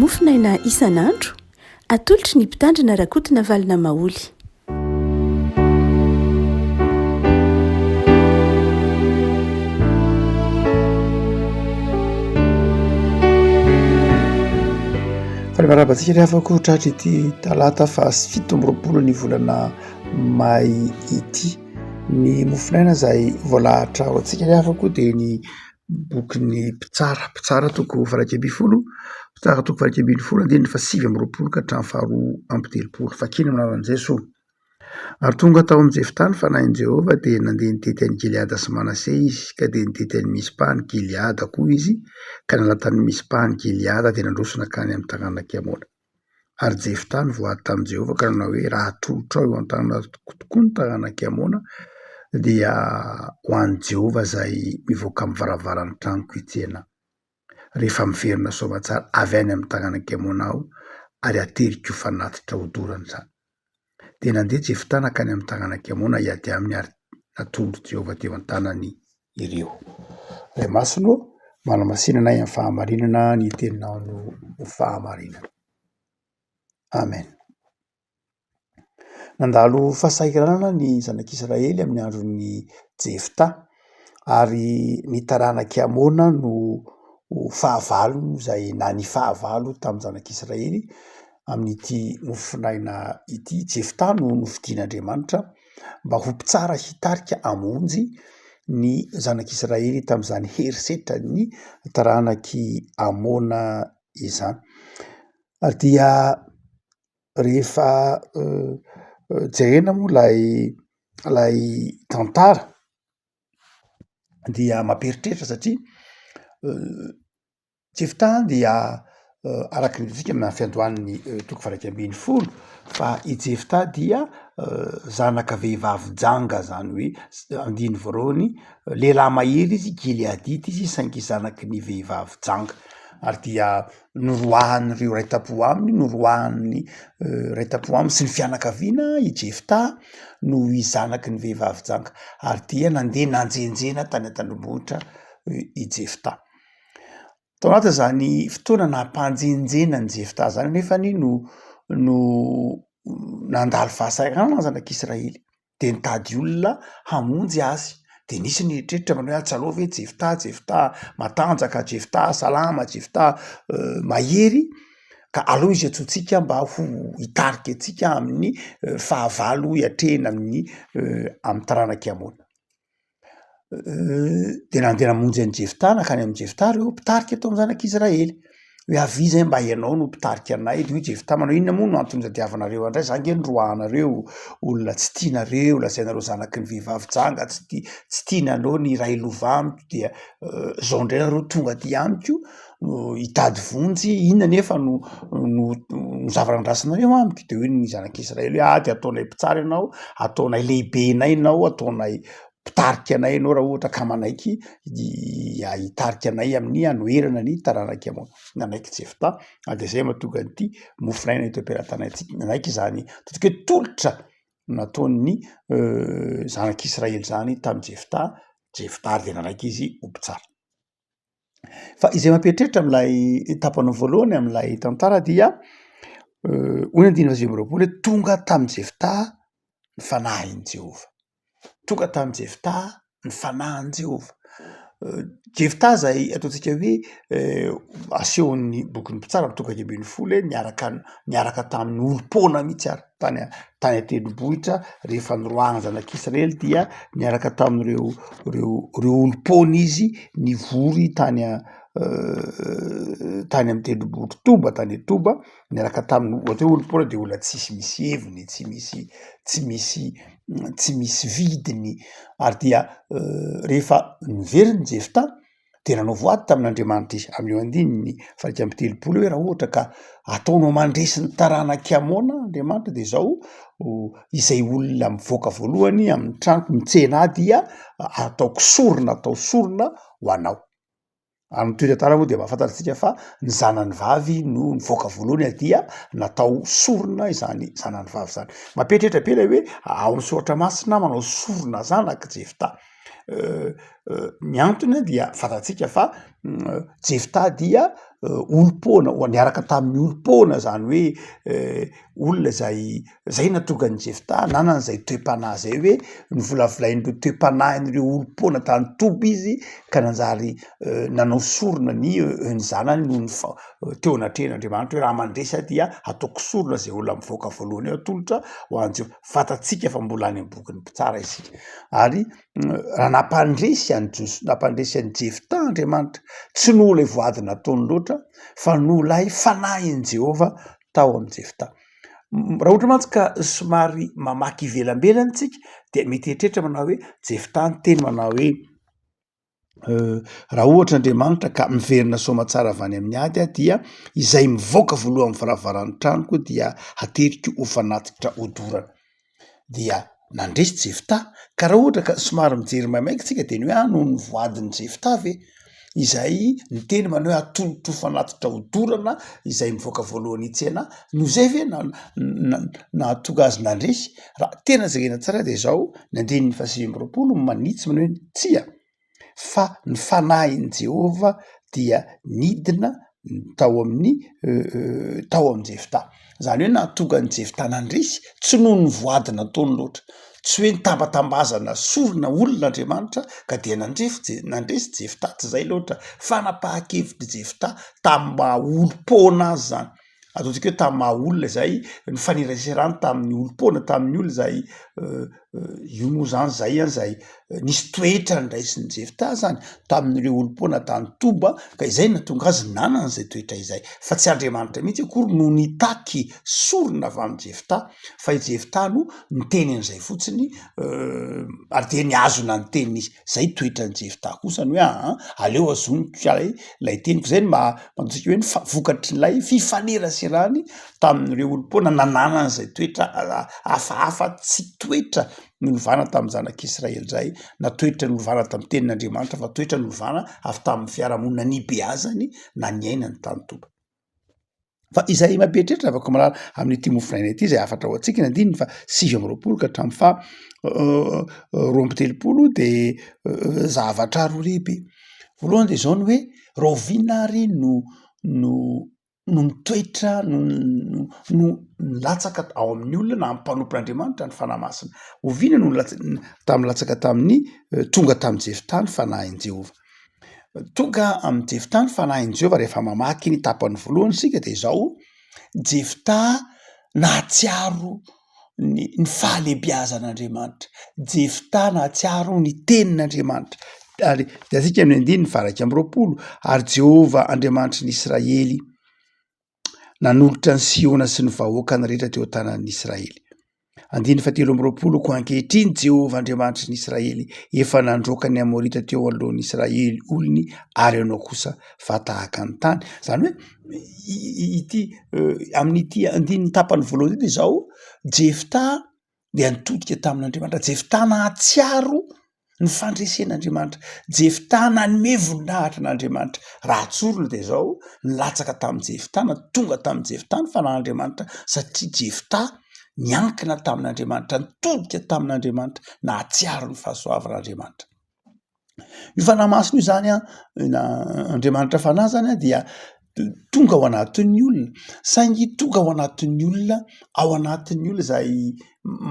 Mofonaina isan'andro, atolotry ny Mpitandrina Rakotonavalona Maholy. Faly miarahaba antsika ry havako tratry ity talata faha 27 ny volana may ity. Ny mofonaina izay voalahatra ho antsika ry havako dia ny bokin'ny Mpitsara, Mpitsara toko faha 11, Mpitsara toko faha 11 andininy faha 29 ka hatramin'ny faha 32. Vakina amin'ny anaran'i Jesoa. Ary tonga tao amin'i Jeftà ny fanahin'i Jehovah, dia nandeha nitety an'i Gileada sy Manase izy, ka dia nitety an'i Mizpa any Gileada koa izy, ka niala tany Mizpa any Gileada, dia nandroso nankany amin'ny taranak'i Amona. Ary Jeftà nivoady tamin'i Jehovah ka nanao hoe, Raha atolotrao eo an-tanako tokoa ny taranak'i Amona, dia ho an'i Jehovah izay mivoaka amin'ny varavaran'ny tranoko hitsena ahy. Rehefa miverina soamatsara avy any amin'ny taranak'i Amona aho, ary hateriko ho fanatitra hodorana izany. Dia nandeha Jeftà nankany amin'ny taranak'i Amona hiady aminy ary natolotr'i Jehovah teo an-tanany ireo. Ray Masina ô, manamasina anay amin'ny fahamarinana, ny teninao no ho fahamarinana. Amen. Nandalo fahasahiranana ny zanak'Israely amin'ny andron'i Jeftà ary ny taranak'i Amona no fahavalony izay na ny fahavalo tamin'ny zanak'Israely amin'ity mofonaina ity. Jeftà no nofidin'Andriamanitra mba ho mpitsara hitarika hamonjy ny zanak'Israely tamin'izany herisetran'ny taranak'i Amona izany. Ary dia rehefa jerena moa ilay ilay tantara dia mampieritreritra satria Jeftà dia araka ny hitantsika amin'ny fiandohan'ny toko faha 11 fa i Jeftà dia zanaka vehivavy janga zany hoe andininy voalohany lehilahy mahery izy gileadita izy saingy zanaky ny vehivavy janga ary dia noroahan'ireo ray tampo aminy, noroahan'ny ray tampo aminy sy ny fianakaviana i Jeftà noho izy zanaky ny vehivavy janga ary dia nandeha nanjenjena tany an-tendrombohitra i Jeftà. Tao anatin'izany fotoana nampanjenjena an'i Jeftà zany anefany no no nandalo fahasahiranana ny zanak'Israely. de nitady olona hamonjy azy, de nisy ny eritreritra manao hoe ah tsy aleo ve Jeftà, Jeftà matanjaka, Jeftà salama, Jeftà mahery ka aleo izy antsointsika mba ho hitarika antsika amin'ny fahavalo hiatrehina amin'ny amin'ny taranak'i Amona. De nandeha namonjy an'i Jeftà nankany amin'i Jeftà reo mpitarika tao amin'ny zanak'Israely. Hoe avia zay mba ianao no mpitarika anay, de hoy Jeftà manao inona moa no antony itadiavanareo anay, za nge noroahanareo, olona tsy tianareo, lazainareo zanaky ny vehivavy janga, tsy tia tsy tianareo ny iray lova amiko dia zao ndray nareo tonga aty amiko hitady vonjy, inona anefa no no no zavatra andrasanareo amiko? De hoy ny zanak'Israely hoe ah de ataonay mpitsara ianao, ataonay lehibenay ianao, ataonay mpitarika anay ianao raha ohatra ka manaiky hitarika anay amin'ny hanoherana ny taranak'i Amona. Nanaiky Jeftà ary dia izay mahatonga an'ity mofonaina eto am-pelatanantsika. Nanaiky izany ataontsika hoe tolotra nataon'ny zanak'Israely izany tamin'i Jeftà, Jeftà ary dia nanaiky izy ho mpitsara. Fa izay mampieritreritra amin'ilay tapany voalohany amin'ilay tantara dia hoy ny andininy faha 29 hoe tonga tamin'i Jeftà ny fanahin'i Jehovah. Tonga tamin'i Jeftà ny fanahin'i Jehovah. Jeftà izay ataontsika hoe asehon'ny bokin'ny Mpitsara amin'ny toko faha 11 hoe niaraka niaraka tamin'ny olom-poana mihitsy ary tany tany an-tendrombohitra rehefa noroahana ny zanak'Israely dia niaraka tamin'ireo ireo ireo olom-poana izy nivory tany tany amin'ny tendrombohitry Toba tany Toba niaraka taminy, ohatra hoe olom-poana de olona tsisy misy heviny, tsy misy tsy misy tsy misy vidiny ary dia rehefa niverina i Jeftà de nanao voady tamin'Andriamanitra izy amin'io andininy faha 31 hoe raha ohatra ka ataonao mandresy ny taranak'i Amona Andriamanitra de zao izay olona mivoaka voalohany amin'ny tranoko mitsena ahy dia ataoko sorona atao sorona ho anao. Amin'ny toe-tantara moa dia mahafantatra antsika fa ny zanany vavy no nivoaka voalohany ary dia natao sorona izany zanany vavy izany. Mampieritreritra be ilay hoe ao amin'ny soratra masina manao sorona zanaka Jeftà. Ny antony dia fantatsika fa Jeftà dia. olom-poana, niaraka tamin'ny olom-poana zany hoe olona izay, zay nahatonga an'i Jefta nanana izay toe-panahy zay hoe novolavolain'ireo toe-panahin'ireo olom-poana tany Toba izy ka nanjary nanao sorona ny ny zanany noho ny fa- teo anatrehan'Andriamanitra hoe raha mandresy aho dia hataoko sorona zay olona mivoaka voalohany eo atolotra ho an'i Jehovah. Fantatsika fa mbola any amin'ny bokin'ny mpitsara isika ary raha nampandresy an'i Jos- nampandresy an'i Jefta Andriamanitra, tsy noho ilay voady nataony loatra fa noho ilay fanahin'i Jehovah tao amin'i Jefta. Raha ohatra mantsy ka somary mamaky ivelambelany tsika dia mety hieritreritra manao hoe Jefta niteny manao hoe raha ohatra Andriamanitra ka miverina soamatsara avy any amin'ny ady aho dia izay mivoaka voalohany varavaran'ny tranoko dia hateriko ho fanatitra hodorana. Dia nandresy Jefta. Ka raha ohatra ka somary mijery maimaika tsika dia ny hoe ah noho ny voadin'i Jefta ve? Izay niteny manao hoe atolotro ho fanatitra hodorana izay mivoaka voalohany hitsena ahy, noho izay ve nahatonga azy nandresy? Raha tena jerena tsara dia izao ny andininy faha 29 manitsy manao hoe tsia fa ny fanahin'i Jehovah dia nidina tao amin'ny tao amin'i Jefta. Izany hoe nahatonga an'i Jefta nandresy tsy noho ny voady nataony loatra, tsy hoe nitambatambazana sorona olona Andriamanitra ka dia nandrefy Je- nandresy Jefta, tsy izay loatra. Fanapahan-kevitr'i Jefta tamin'ny maha olom-poana azy izany. Ataontsika hoe tamin'ny maha olona izay nifaneraserany tamin'ny olom-poana, tamin'ny olona izay io moa zany zay an zay nisy toetra niraisin'i Jefta zany tamin'ireo olom-poana tany Toba ka izay no nahatonga azy nanana izay toetra izay, fa tsy Andriamanitra mihitsy akory no nitaky sorona avy amin'i Jefta fa i Jefta no niteny an'izay fotsiny ary dia nihazona ny teniny izy, zay toetran'i Jefta kosa ny hoe aa aleo hazoniko ilay ilay teniko, zay no maha antsika hoe ny fa- vokatr'ilay fifaneraserany tamin'ireo olom-poana nananany izay toetra hafahafa tsy toetra nolovana tamin'ny zanak'Israely indray na toetra nolovana tamin'ny tenin'Andriamanitra fa toetra nolovana avy tamin'ny fiarahamonina nibeazany na niainany tany Toba. Fa izay mampieritreritra avako malala amin'ity mofonaina ity izay hafatra ho antsika ny andininy fa 29 ka hatramin'ny faha 32 de zavatra roa lehibe. Voalohany de izao ny hoe rahoviana ary no no no mitoetra no no nilatsaka ao amin'ny olona na amin'ny mpanompon'Andriamanitra ny Fanahy Masina. Oviana no nilatsa- tamin'ny latsaka tamin'ny tonga tamin'i Jeftà ny Fanahin'i Jehovah? Tonga amin'i Jeftà ny Fanahin'i Jehovah rehefa mamaky ny tapany voalohany isika de izao, Jeftà nahatsiaro ny ny fahalehibiazan'Andriamanitra, Jeftà nahatsiaro ny tenin'Andriamanitra ary hitantsika amin'ny andininy faha 21, ary Jehovah Andriamanitry ny Israely nanolotra an'i Siona sy ny vahoakany rehetra teo an-tanan'ny Israely. Andininy faha 23, koa ankehitriny Jehovah Andriamanitry ny Israely efa nandroaka ny Amorita teo anoloan'ny Israely olony ary ianao kosa fa tahaka ny tany. Izany hoe ity amin'ity andininy tapany voalohany ity dia izao, Jefta dia nitodika tamin'Andriamanitra, Jefta nahatsiaro ny fandresen'Andriamanitra, Jefta nanome voninahitra an'Andriamanitra. Raha tsorina dia izao, nilatsaka tamin'i Jefta na tonga tamin'i Jefta ny fanahin'Andriamanitra satria Jefta niankina tamin'Andriamanitra, nitodika tamin'Andriamanitra, nahatsiaro ny fahasoavan'Andriamanitra. Io fanahy masina io zany an, na Andriamanitra fanahy zany an dia tonga ao anatin'ny olona, saingy tonga ao anatin'ny olona, ao anatin'ny olona izay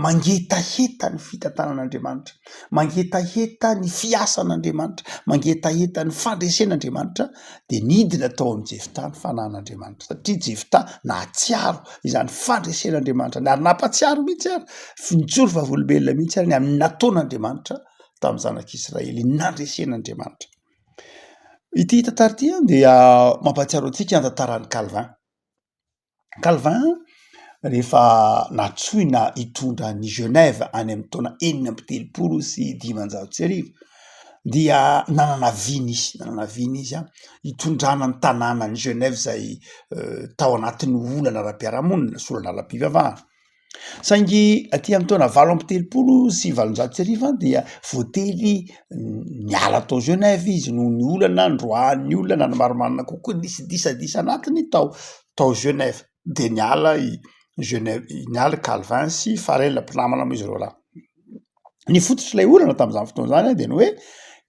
mangetaheta ny fitantanan'Andriamanitra, mangetaheta ny fiasan'Andriamanitra, mangetaheta ny fandresen'Andriamanitra dia nidina tao amin'i Jeftà ny fanahin'Andriamanitra satria Jeftà nahatsiaro izany fandresen'Andriamanitra ary nampahatsiaro mihitsy ary, nijoro vavolombelona mihitsy ary ny amin'ny nataon'Andriamanitra tamin'ny zanak'Israely nandresen'Andriamanitra. Ity tantara ity dia mampahatsiaro antsika ny tantaran'i Calvin. Calvin rehefa nantsoina hitondra an'i Genève any amin'ny taona 1536 dia nanana vina izy, nanana vina izy hitondrana ny tanànan'i Genève izay tao anatin'ny olana ara-piarahamonina sy olana ara-pivavahana. Saingy aty amin'ny taona 1838 dia voatery niala tao Genève izy noho ny olana noroahan'ny olona na ny marimarina kokoa nisy disadisa anatiny tao tao Genève de niala i Genève, niala i Calvin sy Farel mpinamana moa izy roa lahy. Ny fototr'ilay olana tamin'izany fotoana izany de ny hoe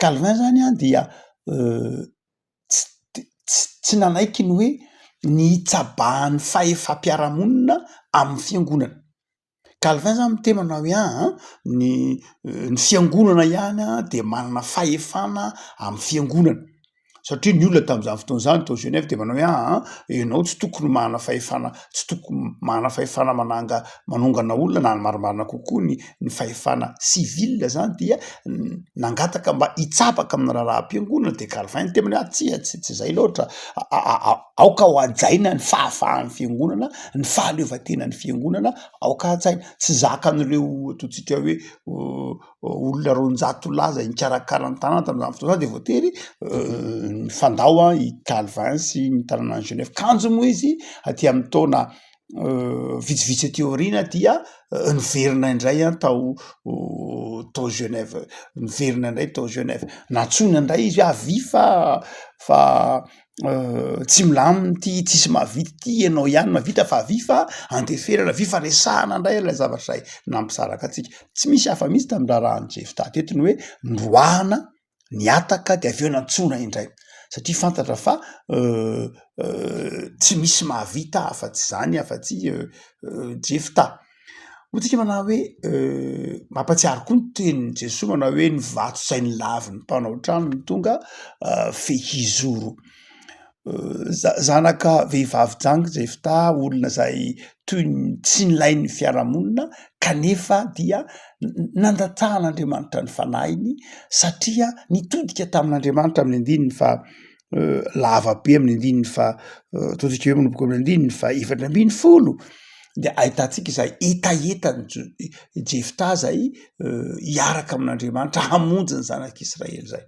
Calvin zany an dia tsy tsy. Tsy nanaiky ny hoe ny hitsabahan'ny fahefam-piarahamonina amin'ny fiangonana. Calvin zany miteny manao hoe aa ny ny fiangonana ihany an de manana fahefana amin'ny fiangonana satria ny olona tamin'izany fotoana izany tao Genève de manao hoe aa ianao tsy tokony manana fahefana, tsy tokony manana fahefana mananga- manongana olona na ny marimarina kokoa ny ny fahefana civil zany dia nangataka mba hitsabaka amin'ny raharaham-piangonana de Calvin niteny hoe tsia tsy tsy zay loatra aoka ho hajaina ny fahafahan'ny fiangonana, ny fahaleovantenan'ny fiangonana aoka hajaina, tsy zakan'ireo ataontsika hoe olona 200 lahy zay nikarakara ny tanàna tamin'izany fotoana izany de voatery nifandao i Calvin sy ny tanànan'i Genève, kanjo moa izy aty amin'ny taona vitsivitsy aty aoriana dia niverina indray an tao tao Genève, niverina indray tao Genève, nantsoina indray izy hoe avia fa fa tsy milamina ity, tsisy mahavita ity, ianao ihany mahavita fa avia fa andeferana, avia fa resahana indray ilay zavatra izay nampisaraka antsika. Tsy misy hafa mihitsy tamin'ny raharahan'i Jefta teto ny hoe noroahana, nihataka de avy eo nantsoina indray satria fantatra fa tsy misy mahavita afa-tsy izany afa-tsy Jefta. Hoy tsika manao hoe mampahatsiaro koa ny tenin'i Jesoa manao hoe ny vato izay nolavin'ny mpanao trano no tonga fehizoro. Zanaka vehivavy janga Jefta, olona izay toy ny tsy nilain'ny fiarahamonina kanefa dia nandatsahan'Andriamanitra ny fanahiny satria nitodika tamin'Andriamanitra amin'ny andininy faha lava be amin'ny andininy faha ataontsika hoe manomboka amin'ny andininy faha 14 de ahitantsika izay hetahetan'i Jo- i Jefta zay hiaraka amin'Andriamanitra hamonjy ny zanak'Israely zay.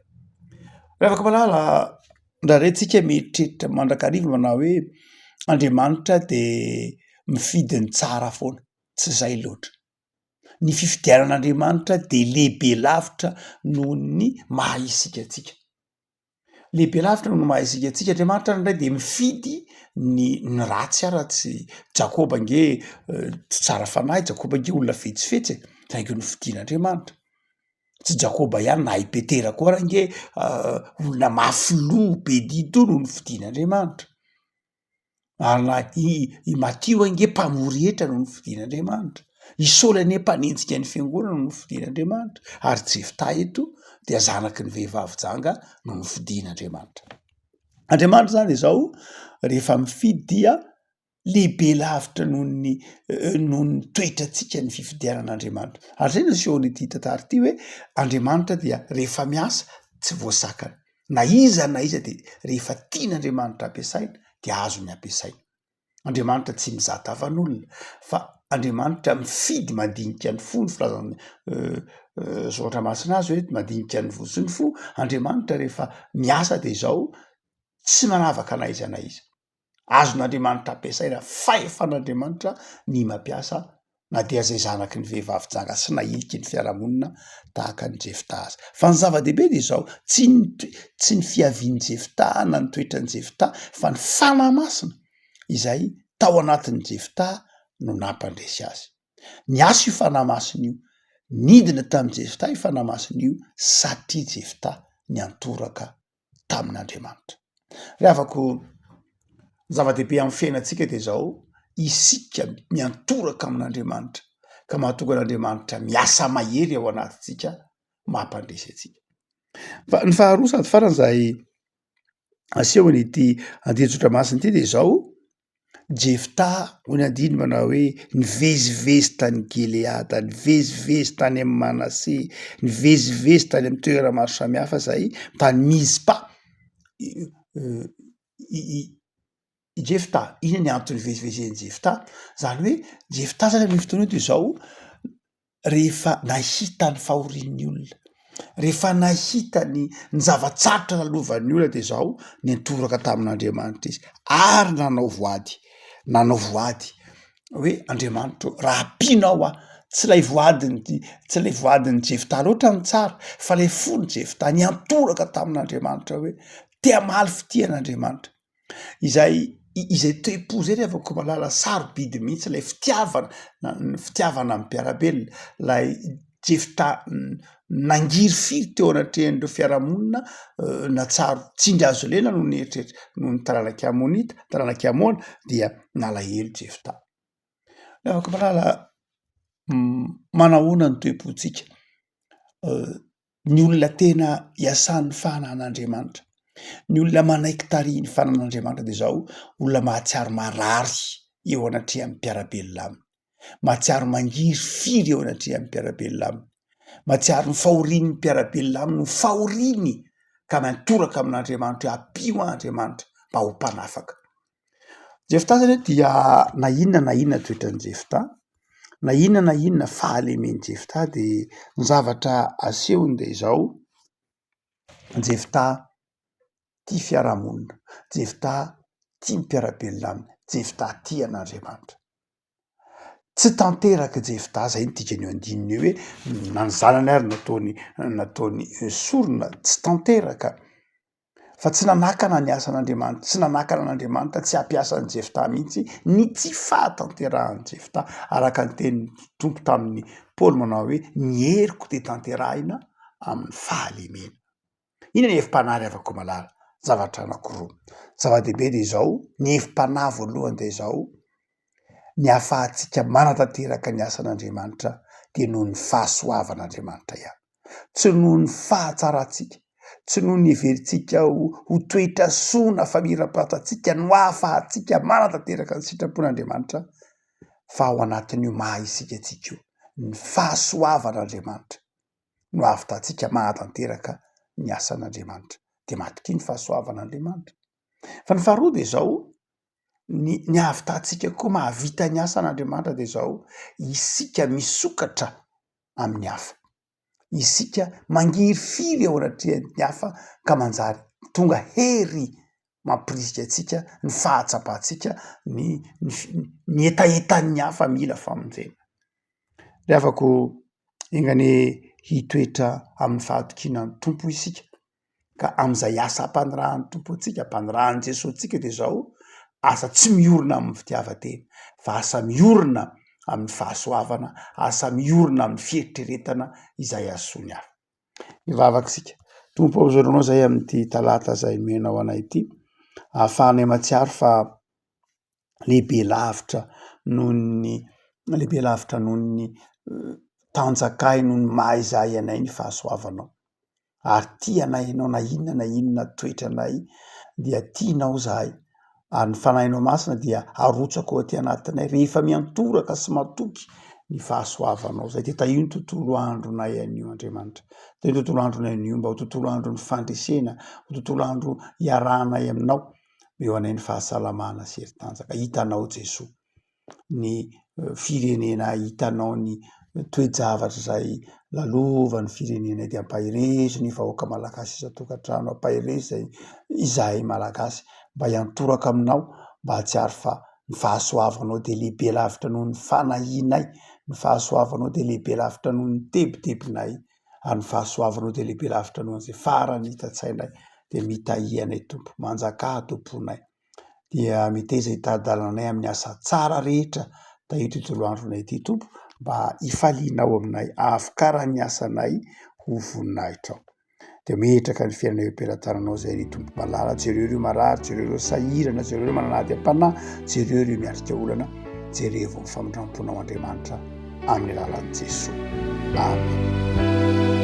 Ry havako malala, indraindray tsika mieritreritra mandrakariva manao hoe Andriamanitra de mifidy ny tsara foana, tsy zay loatra. Ny fifidianan'Andriamanitra de lehibe lavitra noho ny maha isika antsika. Lehibe lavitra noho ny maha isika antsika. Andriamanitra indray dia mifidy ny ny ratsy ara tsy, Jakoba ange tsy tsara fanahy, Jakoba ange olona fetsifetsy e, saingy nofidin'Andriamanitra. Tsy Jakoba ihany na i Petera koa ary ange olona mafy loha be didy no nofidin'Andriamanitra. Ary na i i Matio ange mpamory hetra no nofidin'Andriamanitra, i Saoly anie mpanenjika ny fiangonana no nofidin'Andriamanitra, ary Jefta eto dia zanaky ny vehivavy janga no nofidin'Andriamanitra. Andriamanitra zany izao rehefa mifidy dia lehibe lavitra noho ny noho ny toetrantsika ny fifidianan'Andriamanitra. Ary zay no asehon'ity tantara ity hoe Andriamanitra dia rehefa miasa tsy voasakana. Na iza na iza dia rehefa tian'Andriamanitra ampiasaina dia azony ampiasaina. Andriamanitra tsy mizaha tavan'olona fa Andriamanitra mifidy mandinika ny fo, ny filazan'ny soratra masina azy hoe mandinika ny voa sy ny fo. Andriamanitra rehefa miasa dia izao tsy manavaka na iza na iza. Azon'Andriamanitra ampiasaina, fahefan'Andriamanitra ny mampiasa na dia izay zanaky ny vehivavy janga sy nahiliky ny fiarahamonina tahaka an'i Jefta aza. Fa ny zava-dehibe dia izao, tsy ny tsy ny fiavian'i Jefta na ny toetran'i Jefta fa ny Fanahy Masina izay tao anatin'i Jefta no nampandresy azy. Niasa io Fanahy Masina io, nidina tamin'i Jefta io Fanahy Masina io satria Jefta niantoraka tamin'Andriamanitra. Ry havako, ny zava-dehibe amin'ny fiainantsika dia izao, isika miantoraka amin'Andriamanitra ka mahatonga an'Andriamanitra miasa mahery ao anatintsika mampandresy antsika. Fa ny faharoa sady farany izay asehon'ity andian-tsotra masina ity dia izao, Jefta hoy ny andininy manao hoe nivezivezy tany Gileada, nivezivezy tany amin'i Manase, nivezivezy tany amin'ny toerana maro samihafa izay, tany Mizpa. I Jefta, inona ny antony nivezivezen'i Jefta? Izany hoe Jefta zany amin'io fotoana io dia izao, rehefa nahita ny fahorian'ny olona, rehefa nahita ny ny zava-tsarotra lalovan'ny olona de zao niantoraka tamin'Andriamanitra izy ary nanao voady, nanao voady hoe Andriamanitra ô raha ampianao aho, tsy lay voadiny ty, tsy lay voadin'i Jefta loatra no tsara fa lay fon'i Jefta niantoraka tamin'Andriamanitra hoe te hamaly fitia an'Andriamanitra. Izay izay toe-po zay ry havako malala sarobidy mihitsy ilay fitiavana na ny fitiavana ny mpiara-belona, ilay. Jefta nangirifiry teo anatrehan'ireo fiarahamonina nahatsiaro tsindry hazo lena noho ny eritreritra noho ny taranak'i Amonita, taranak'i Amona dia nalahelo Jefta. Ry havako malala, manahoana ny toe-pontsika? Ny olona tena iasan'ny fanan'Andriamanitra, ny olona manaiky tarihin'ny fanan'Andriamanitra dia izao, olona mahatsiaro marary eo anatrehan'ny mpiara-belona aminy, mahatsiaro mangirifiry eo anatrehan'ny mpiara-belona aminy, mahatsiaro ny fahorian'ny mpiara-belona aminy ho fahoriany ka miantoraka amin'Andriamanitra hoe ampio aho Andriamanitra mba ho mpanafaka. Jefta zany dia na inona na inona toetran'i Jefta, na inona na inona fahalemen'i Jefta dia ny zavatra asehony dia izao, Jefta tia fiarahamonina, Jefta tia ny mpiara-belona aminy, Jefta tia an'Andriamanitra. Tsy tanteraka Jefta, zay no dikan'io andininy io hoe na ny zanany ary nataony nataony sorona, tsy tanteraka fa tsy nanakana ny asan'Andriamanitra, tsy nanakana an'Andriamanitra tsy hampiasa an'i Jefta mihitsy ny tsy fahatanterahan'i Jefta, araka ny tenin'ny Tompo tamin'i Paoly manao hoe ny heriko dia tanterahina amin'ny fahalemena. Inona ny hevi-panahy ry havako malala? Zavatra anankiroa. Zava-dehibe dia izao, ny hevi-panahy voalohany dia izao, ny ahafahantsika manatanteraka ny asan'Andriamanitra dia noho ny fahasoavan'Andriamanitra ihany. Tsy noho ny fahatsarantsika, tsy noho ny heverintsika ho ho toetra soa na famirapirantantsika no ahafahantsika manatanteraka ny sitrapon'Andriamanitra fa ao anatin'io maha isika antsika io, ny fahasoavan'Andriamanitra. no ahavitantsika mahatanteraka ny asan'Andriamanitra. Dia matokia ny fahasoavan'Andriamanitra. Fa ny faharoa dia izao, ny ny ahavitantsika koa mahavita ny asan'Andriamanitra dia izao, isika misokatra amin'ny hafa. Isika mangirifiry eo anatrehan'ny hafa ka manjary tonga hery mampirisika antsika ny fahatsapantsika ny ny ny hetahetan'ny hafa mila famonjena. Ry havako, enga anie hitoetra amin'ny fahatokiana ny Tompo isika ka amin'izay asa ampanirahan'ny Tompo antsika, ampanirahan'i Jesoa antsika dia izao, asa tsy miorina amin'ny fitiavan-tena fa asa miorina amin'ny fahasoavana, asa miorina amin'ny fieritreretana izay hahasoa ny hafa. Hivavaka isika. Tompo ô, misaotra anao izahay amin'ity talata izay nomenao anay ity, ahafahanay mahatsiaro fa lehibe lavitra noho ny lehibe lavitra noho ny tanjakay noho ny maha izahay anay ny fahasoavanao. Ary tia anay ianao na inona na inona toetranay dia tianao izahay ary ny fanahinao masina dia arotsakao aty anatinay rehefa miantoraka sy matoky ny fahasoavanao izay. Dia tahio ny tontolo andronay anio Andriamanitra, tahio ny tontolo andronay anio mba ho tontolo andron'ny fandresena, ho tontolo andro iarahanay aminao, eo anay ny fahasalamana sy hery tanjaka. Hitanao Jesoa. ny firenena hitanao ny toe-javatra izay lalovan'ny firenena dia ampaherezo ny vahoaka malagasy isan-tokantrano, ampaherezo izay izahay malagasy mba hiantoraka aminao mba hahatsiaro fa ny fahasoavanao dia lehibe lavitra noho ny fanahianay, ny fahasoavanao dia lehibe lavitra noho ny tebitebinay ary ny fahasoavanao dia lehibe lavitra noho izay farany hitan-tsainay dia mitahia anay Tompo, manjakà ato am-ponay. dia meteza hitari-dalana anay amin'ny asa tsara rehetra tahio ity tontolo andronay ity Tompo mba hifalianao aminay hahavokaran'ny asanay ho voninahitrao. Dia metraka ny fiainanay eo am-pelatananao izay ry Tompo malala, jereo ireo marary, jereo ireo sahirana, jereo ireo manana ady am-panahy, jereo ireo miatrika olana, jerevo ny famindram-ponao Andriamanitra amin'ny alalan'i Jesoa. Amen.